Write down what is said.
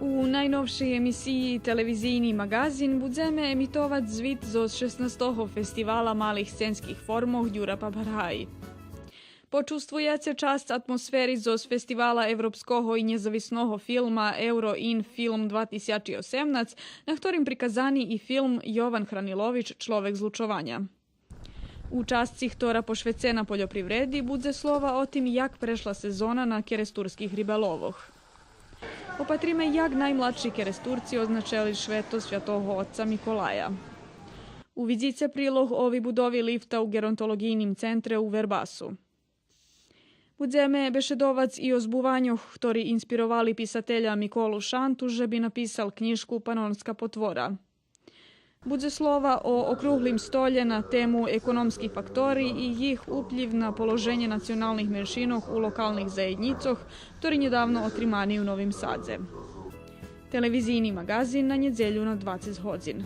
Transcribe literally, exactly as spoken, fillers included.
У найновшей емисиї Телевизийни маґазин будземе емитовац звит зоз шеснастого фестивала малих сценских формох Дюра Пабаргаї. Почувствуєце часц атмосфери зоз фестивала европского и нєзависного филма Euroinfilm два тисячи осемнац, на хторим приказани и филм Йован Хранилович Чловек злучованя. У часци хтора пошвецена польопривреди будзе слова о тим як прешла сезона на керестурских рибаловох. Опатриме як наймладши Керестурци означели швето Святого Отца Миколая. Увидзице прилог о вибудови лифта у Геронтолоґийним центре у Вербасу. Будземе бешедовац и о збуваньох хтори инспировали писателя Миколу Шанту же би написал кнїжку Панонска потвора. Будзе слова о округлим столє на тему економски фактори и їх уплїв на положенє националних меншинох у локалних заєднїцох, хтори нєдавно отримани у Новим Садзе. Телевизийни маґазин на нєдзелю на двацец годзин.